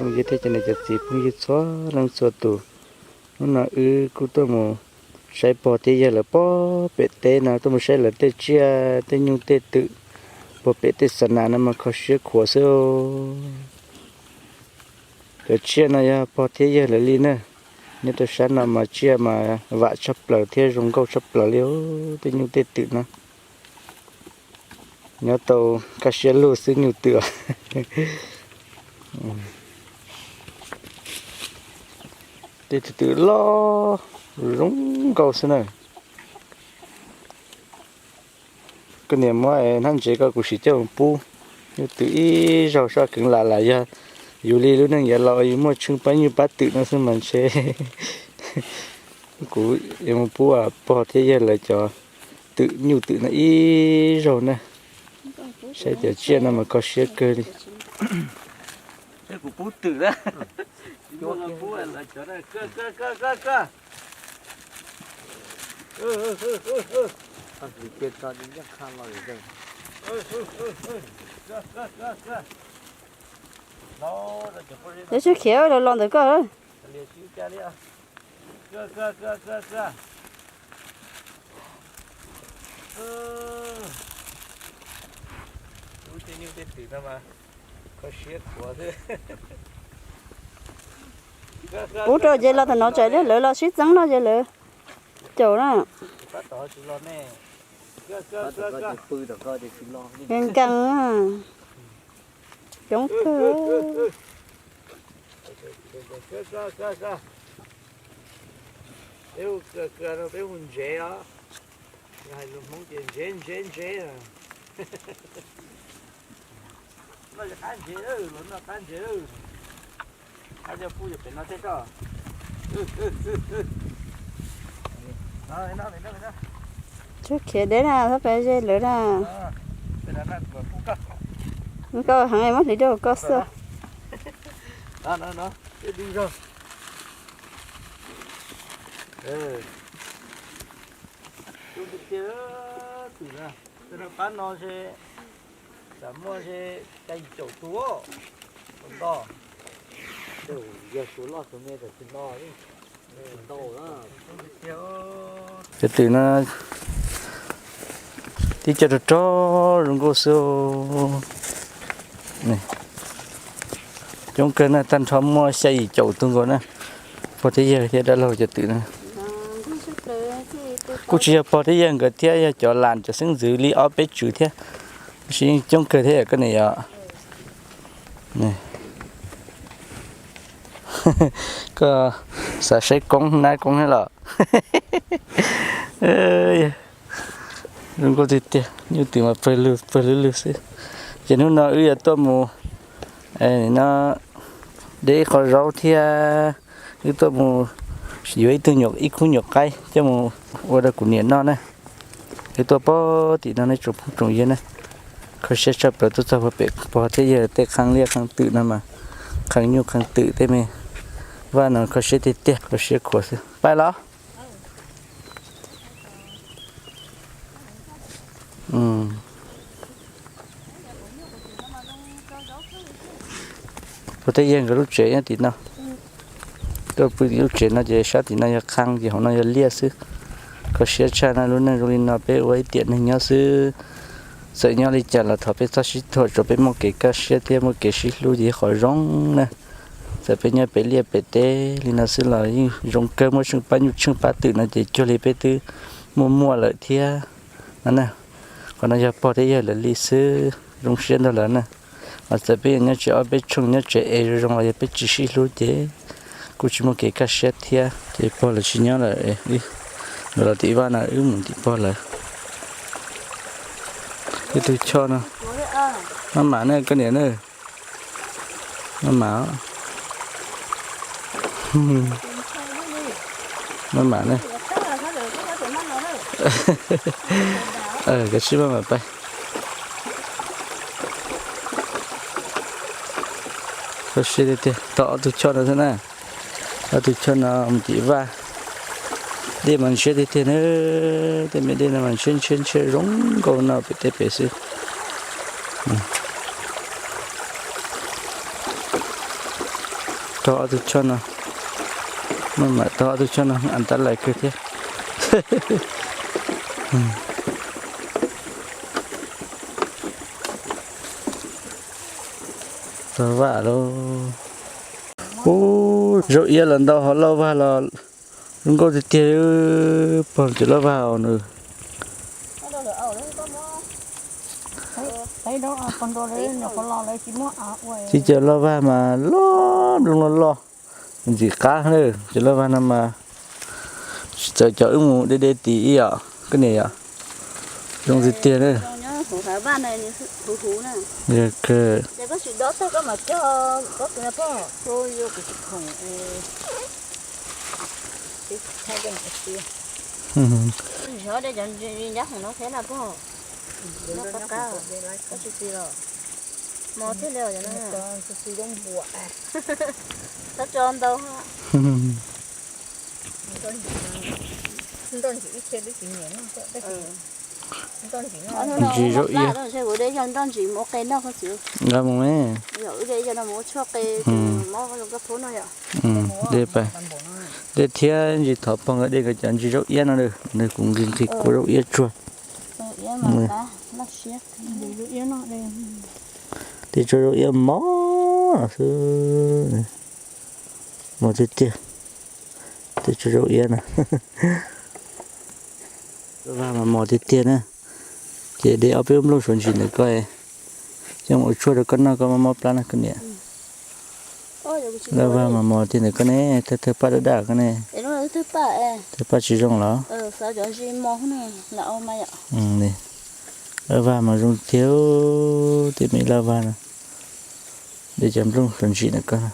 Yog thiab cov niam cov txiv phooj ywg txhua leej txhua tus, hnub no wb kuj tuaj mus saib pog thiab yawg lawv pog pem teb no, tuaj mus saib lawv tej tsiaj tej nyuj tej twm pog pem tej xa nas no mas kho siab khuav xwb. Cov tsiaj no yog pog thiab yawg lawv li na. Nyob rau sab no mas tsiaj mas vam tshaj plaws thiab zoo nkauj tshaj plaws li tej nyuj tej twm no. Nyob tau kaj siab lug xwb nyuj twm. Tej twm loj zoo nkauj xwb na. Koj niam muab hnab ntsev koj kuv sim coj mus pub nyuj twm ib zaug soj keev lam lam yog yus li lub neej yav laus yus muaj tsheej pab nyuj pab twm no xwb mas ntshe kuv yuav mus pub pog thiab yawg lawv cov twm nyuj twm no ib zaug na. Saib cov tsiaj no mas kho siab kawg li. Kuv pub twm na. Lawv tsis khiav los los ntawm koj. Pub rau ces los tam no tseem lawv los sib txeeb no ces lawv caum na. Nkees, coob kawg. Peb hu ntsev os, hais lus Hmoob ces ntsev ntsev ntsev. Noj qab ntsev, los noj qab ntsev. Ab, coj pub yog pem no thiab tso. Tsuas khiav deb na, txhob peb ze lawv na. Koj heev muab hliv rau koj xwb. Pab no es tam muaj es xya yim caum tus ntau. Yog suav loj suav me tam tsis no. Cov twm no tib co rog rog zoo nkauj xwb. Coob kawg na, tag nrho muaj xya yim caum tus nkaus na. Pog thiab yawg thiab dab laug cov twm no. Kuj tsis yog pog thiab yawg nkawd thiab, yog cov lam cov xeeb ntxwv li ob peb tswv thiab. Tab sis yeej coob kawg thiab koj niam yom. Koj xav saib koob nab koob thiab los? Zoo nkauj tiag tiag, nyuj twm mas pawg lug pawg lug lug xwb. Ces hnub no wb yuav tuaj mus, no, de ib qho zaub thiab wb tuaj mus yuav ib tug nyuam, ib khub nyuam qaib coj mus ua rau kuv niam noj na. Wb tuaj pog tim no nej tsoom phooj tsoom ywg na, kho siab tshaj plaws tuaj txog pog pem pog thiab yawg tej qhee liaj qhee twm no mas, qhee nyuj qhee twm tej me vaj no kho siab tiag tiag, kho siab khuav xwb. Pais los? Pog thiab yawg nkawd lub tsev nyob tim no. Tuaj pw tim lub tsev no ces sab tim no yog qhee ces hauv no yog liaj xwb. Kho siab tshaj na, lub neej zoo li no peb ua ib tiam neeg nyob xwb. Txawm nyob li cas los thov peb txhob sib thuam, tsuav peb muaj kev kaj siab thiab muaj kev sib hlub ces qhov zoo na. Txawm peb nyob pem liaj pem teb li no xwb los yeej zoo kawg, muaj tsheej pab nyuj tsheej pab twm no ces cuag li peb twb muaj muaj lawm thiab no na. Qhov no yog pog thiab yawg lawv li xwb, zoo siab ntag lawm na. Ho txawm peb nyob tsev ob peb tshooj, nyob tsev es zoo zoo los yog peb tsis sib hlub ces kuj tsis muaj kev kaj siab thiab. Ces pog lawv tsis nyob lawm, nkawd los tim vaj no wb mus tim pog lawv. Ib tug choj no, maj mam na koj niam na. Maj mam, maj mam na. Koj sib maj mam pais. Kho siab tiag tiag, tom ob tug choj no xwb na. Ob tug choj no mus tim vaj. Dej mas ntshiab tiag tiag na. Tej me dej no mas ntshiab ntshiab ntshiab zoo nkauj no pem teb pem xwb. Tog ob tug choj no, maj mam tog ob tug choj no, an tab lais kawg thiab. Tog vaj lauj. Ub, zaub iab los ntau, ho lauj vag los zoo nkauj tiag tiag, pog cov lauj vag os nws. Tsis cov lauj vag mas loj, nplooj loj loj, ntxim qab na. Cov lauj vag no mas tsis txawm cov wb mus de de tim ib yom, koj niam yom, zoo tiag tiag na. Yog kawg. Ntsis zaub iab. Nqa mus me. De pa, de thiab ntsis thov pog nkawd de nkawd cov ntsis zaub iab no, nws kuv nqhis nqhis kuv zaub iab tsuag. Tej tsuag zaub iab mos xwb, mos tiag tiag. Tej tsuag zaub iab no, lauj vag mas mos tiag tiag na. Ces de ob peb nplooj suav ntsim ntawm koj, coj mus ua tshuaj rau koj noj koj mob mob plab na koj niam. Lauj vag mas mos tiag ntawm koj ne, thawj thawj paj daj daj koj ne. Thawj paj tsis zoo los? Lauj vag mas zoo tiag, tej me lauj vag no. De cov nplooj suav ntsim ntawm koj.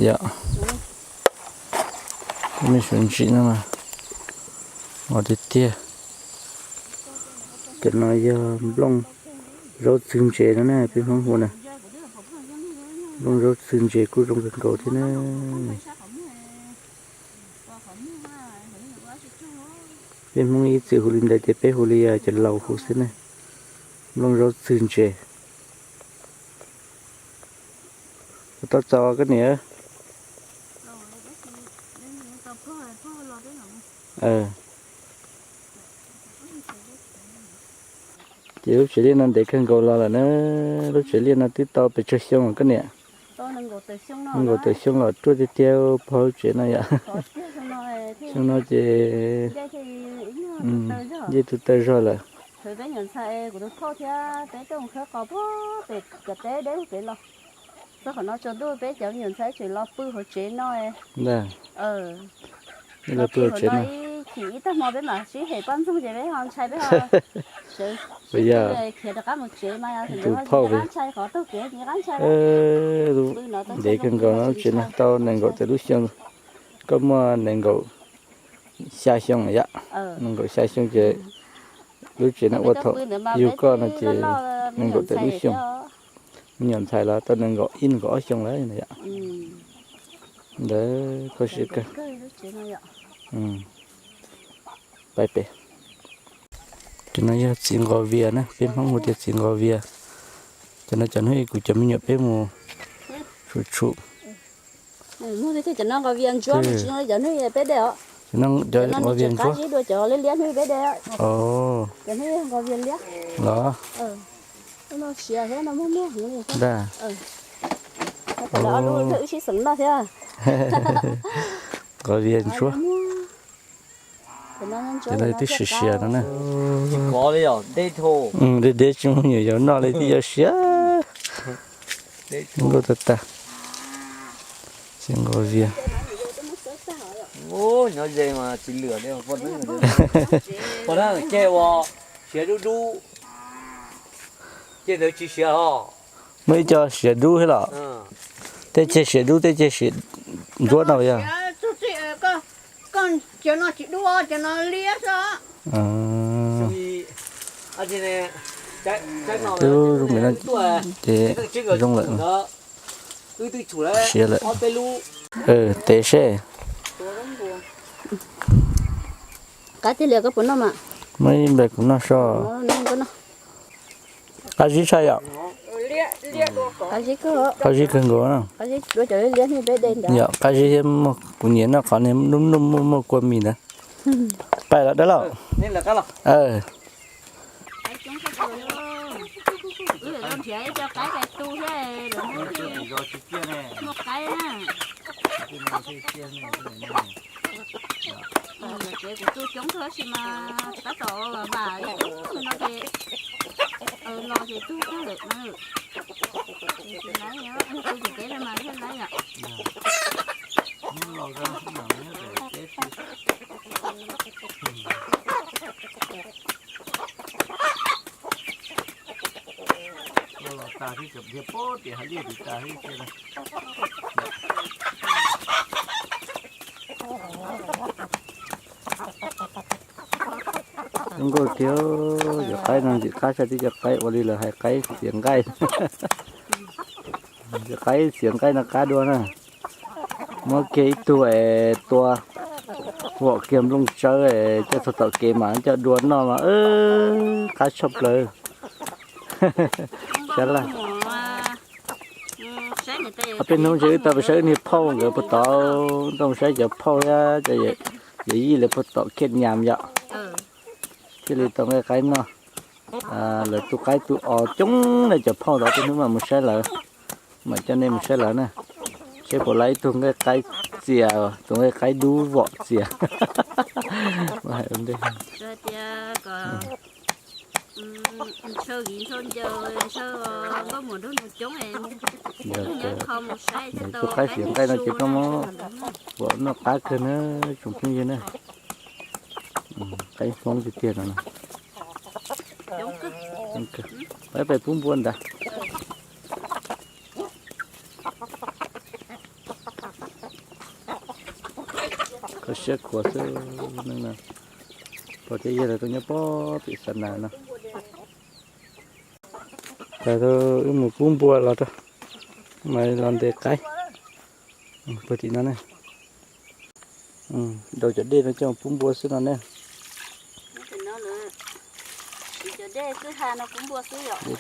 Yog, me suav ntsim no mas mos tiag tiag. Cov no yog nplooj zaub txwg ntses no na, peb Hmoob hu na. Nplooj zaub txwg ntses kuj zoo kawg nkaus thiab na. Peb Hmoob ib txwm hu li ntawd ces peb hu li cov laus hu xwb ne. Nplooj zaub txwg ntses. Puas tau txaus koj niam? Ces lub tsev liaj no ntev kawg nkaus los lawm na. Lub tsev liaj no twb tau pes tsawg xyoo koj niam? Nees nkaum tawm xyoo los ruaj tiag tiag pog lub tsev no yom. Xyoo no ces ncej tus taw zog lawm. Peb cov me nyuam ntxhais tseem los pw hauv tsev no. Pw hauv tsev no, ib chim ib tag hmo peb mam sib hem poj ntxoog ces peb ho ntshai peb ho sawv khiav rov qab mus tsev mas tus phauj qab ntshai qhov taug kev ces qab ntshai. Ntev kawg nkaus no, tsev no tau nees nkaum tawm lub xyoo, koj muaj nees nkaum xya xyoo yom. Nees nkaum xya xyoo ces lub tsev no ua thaum yug koj no ces nees nkaum tawm lub xyoo. Me nyuam ntxhais los tau nees nkaum ib nees nkaum ob xyoo lawm yom. Ntawd koj siab kawg. Pais pem. Cov no yog txiv nqos vias na, peb Hmoob hu tias txiv nqos vias. Cov no cov hnub ib kuv cov me nyuam peb mus tshum tshum. Cov nqos vias ntsuab. Los, nqos vias ntsuab. Cov no twb siav siav no na. Deb deb tsis muaj me nyuam yaus noj li twb yuav siav. Nkauj tag tag. Txiv nqos vias. Poj na ceg ua siav dub dub, ceg ntawd tsis siav os. Muaj ib co siav dub thiab los? Tej ceg siav dub tej ceg siav ntsuab no yog? Cov no tsis dub, cov no liab xwb. Twb zoo li no ces zoo lawm. Siav lawm. Tev seb. Qab tiag li, koj puas noj mas? Muab ib nplais kuv noj so. Qab zib tshaj yom. Qab zib kawg nkaus. Yog qab zib thiab muaj kuv nyiam noj qhov niag nub nub muaj muaj kua mis ntawd. Pais los dab laug. Tsev kuv tu coob tab sis mas tab tom vam ib coob no ces los ces tug tag lawm na. Tsis laib, tu tim teb no mas thiaj laib yom. Los tas thiab, cov dhia pem tim hav liaj tim tas thiab. Zoo nkauj tiag, cov qaib no ntxim qab tshaj tib cov qaib uas li lawv hais qaib xiav nqaij. Cov qaib xiav nqaij no qab dua na. Muab kiag ib tug es tua, vom kiag nplooj tsawb es coj txog tom kev mas coj dua noj mas qab tshaj plaws. Sab laj. Ob peb hnub ntshe wb tau pes saib wb niag phauj nkawd puag tod, tau mus saib cov phauj thiab cov yawm yij lawv puag tom Khiaj Nyas yom. Thiaj li tau nqaij qaib noj. Lawv tu qaib tu os coob na cov phauj tod, tej hnub mam mus saib lawv, mam coj nej mus saib lawv na. Seb puas laib ib tug nqaij qaib txias, tus nqaij qaib dub vom txias. Tu qaib xiav nqaij no ces koj muab vom noj qab kawg na tsoom phooj ywg na. Qaib Hmoob tiag tiag no. Peb pem pub npua ntag. Kho siab khuav xwb, neeg no pom tias yog lawv tau nyob pem xav nas no. Thaum wb mus pub npua los rau, mas los ntes qaib puag tim no ne. Daus cov dej no coj mus pub npua xwb no ne.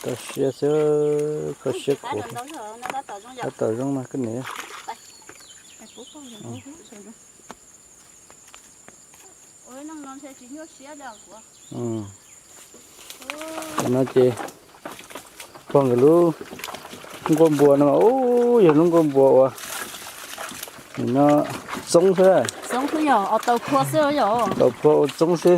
Tau siab xwb, kho siab khuav. Tab tom zoo no koj niam. Tam no ces pog nkawd lub nkuaj npua no, ub, yog lub nkuaj npua uas no txoob xwb, tau phua ua txoob xwb.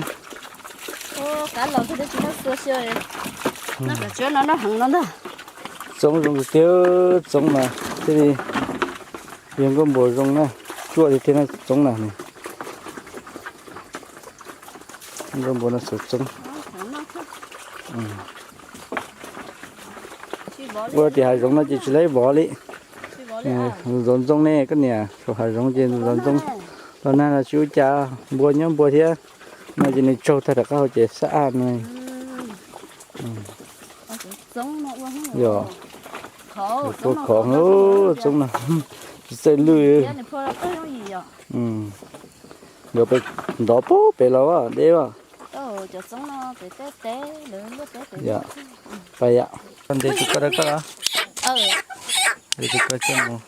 Txoob zoo tiag, txoob mas thiaj li yog nkuaj npua zoo na, tsuaj tiag tiag na txoob na. Nkuaj npua no xuv txoob. Ua tim hav zoov no ces tsis laib vov li. Ntxoov ntxoo ne koj niam, saum hav zoov ces ntxoov ntxoo. Los nag los tsis ua cas, npua nyob npua thiab. No ces nws tsaug tag rov qab hauv ces xab aj no. Yog, pua khov txoob no, tsis txawj lwj. Yuav pem ntov pem los deb. Yog, pais yom, ntes tus ko rau koj los, ntes tus ko coj mus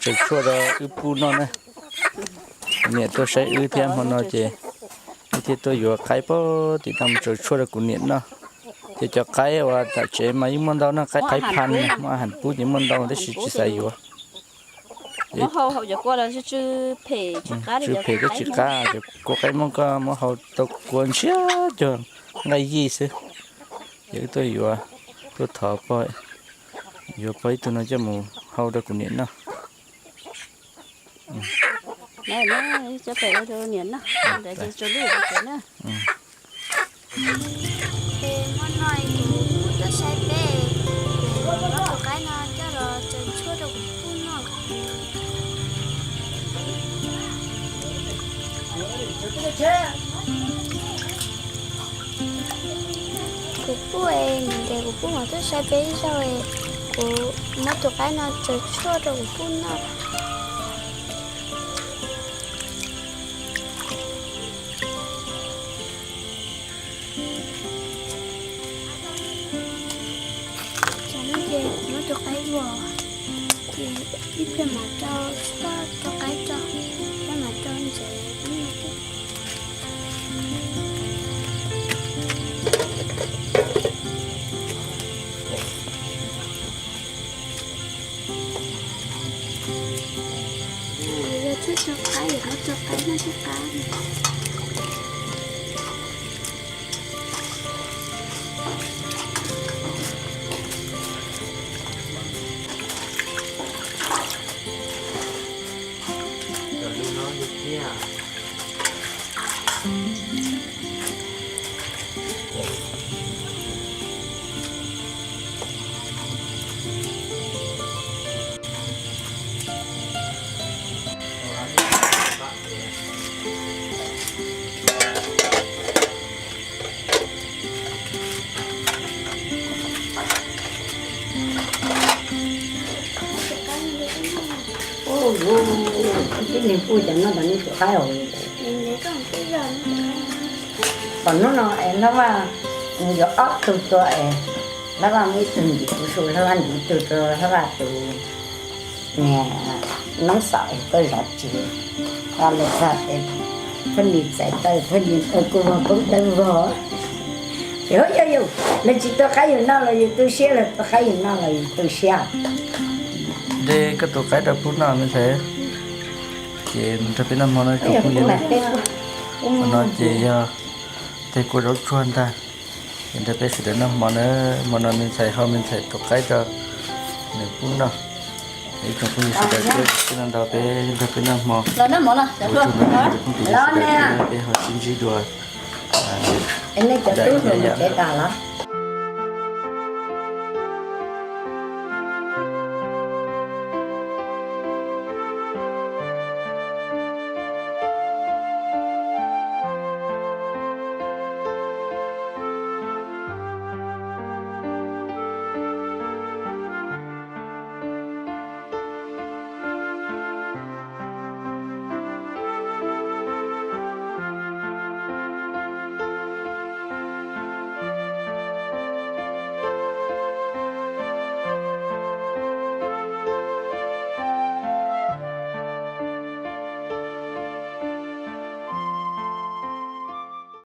tsaws tshuaj rau wb pub noj na. Kuv niam tuaj saib wb thiab hmo no ces wb thiaj tuaj yuav qaib pem tim no mus tsaws tshuaj rau kuv niam noj. Ces cov qaib uas tam tsev mas yeej muaj ntau no, qaib, qaib phan, muab hav pub ces muaj ntau tab sis tsis xav yuav. Tsw phem thiab tsis qab, cov kua qaib Hmoob koj muab hau tau kua ntshiab cuag nqaij yij xwb. Ces wb tuaj yuav, tuaj thov pog, yuav pog ib tug no coj mus hau rau kuv niam noj. Hmo no kuv tuaj saib peb, kuv muab tus qaib no coj los tsaws tshuaj rau kuv pub noj. Kuv pub, ntes kuv pub, kuv tuaj saib peb ib zaug, kuv muab tus qaib no tsaws tshuaj rau kuv pub noj. Tam no ces kuv Ua, ces ib pliag mam rau, tsis tau rau qaib rau, ib pliag mam rau ntsev. Yog tsis rau qaib, yog rau qaib no tsis qab. Ub, tib neeg pub cov no tas nej tus qaib os. Tom hnub no es Hlab Vaj nws yuav ob tug tua es Hlab Vaj muaj ib tug ntim kuv su, Hlab Vaj ntim ib tug rau Hlab Vaj tus niam Noob Xaum es tau zov tsev. Los lawm txog ces Phaj Lis txais taw, Phaj Lis taw kuj vog poob dawb vog. Ces yog yus, lawv tsis tua qaib yus noj los yus tu siab, lawv tua qaib yus noj los yus tu siab. Nte koj tus qaib rau pub noj me ntxhais. Ces nrog peb noj hmo no tsoom phooj ywg na. Hmo no ces yog tej kua zaub tsuag ntag. Ces nrog peb sawv daws noj hmo na, hmo no me ntxhais ho me ntxhais tus qaib rau nws pub noj. Ib tsoom phooj ywg sawv daws thiab peb noj ntau, peb nrog peb noj hmo, ua tsaug ntau rau ib tsoom phooj ywg sawv daws thiab peb ho sib ntsib dua. Nej cov tub hluas mus tsev tas los?